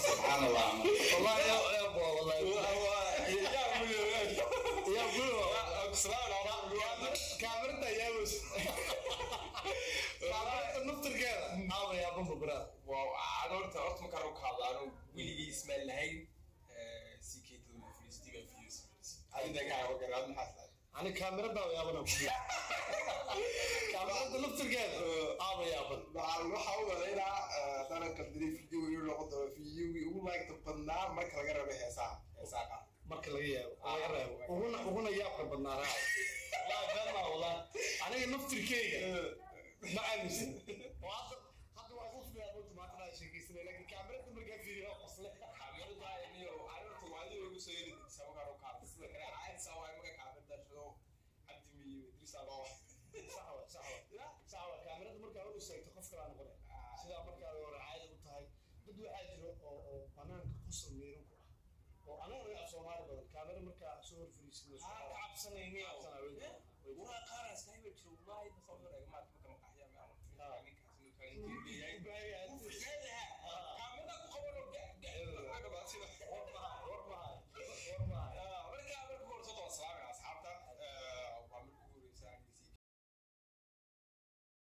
Subxaan Allah. Wallahi ya wallahi ya bulo. Kaamirada yaabus, kaamirada naftirkeeda aaba yaabanba baraad. Aan horta markaan ka hadla, anu weligii ismaan lahayn CK dad fariistay baa video sameysay. Adinta ka garaad maxaa tahay? Ani kaamirada yaabana, kaamirada naftirkeeda aaba yaaban. Waxaa u malaynaa haddaanan qaldinay video inuu noqon doono videogii ugu laagta badnaa marka laga rabo heesaha qaar. Marka laga yaabo laga reebo, uguna yaabka badnaa raac. Wallahi been maa, wallahi aniga naftirkeyga ma aaminsan. Oo hadda waa ku fiican runta maanta aan sheekaysanay, laakiin kaamirada markaa fiiriyo waa qosle. Kaamirada iyo horta waa adiga ugu soo yeri markaan ka hadla. Sida kale caadi saa waay marka kaamirada shido Cabdi miyo Idriis baa Sax wa, sax wa, sax wa. Kaamirada markaa hor istaagto qof kalaa noqonay. Sidaa markaa hore caadi u tahay, dad waxaa jiro oo banaanka qosol miiran ku ah oo anaga af Soomaali badan kaamira markaa soo hor fariisin. Ka cabsanayni. Cabsanaa, way jiraan, way jiraan. Waraa qaar iska hiba jiro, wallahi ma soo eega maarta.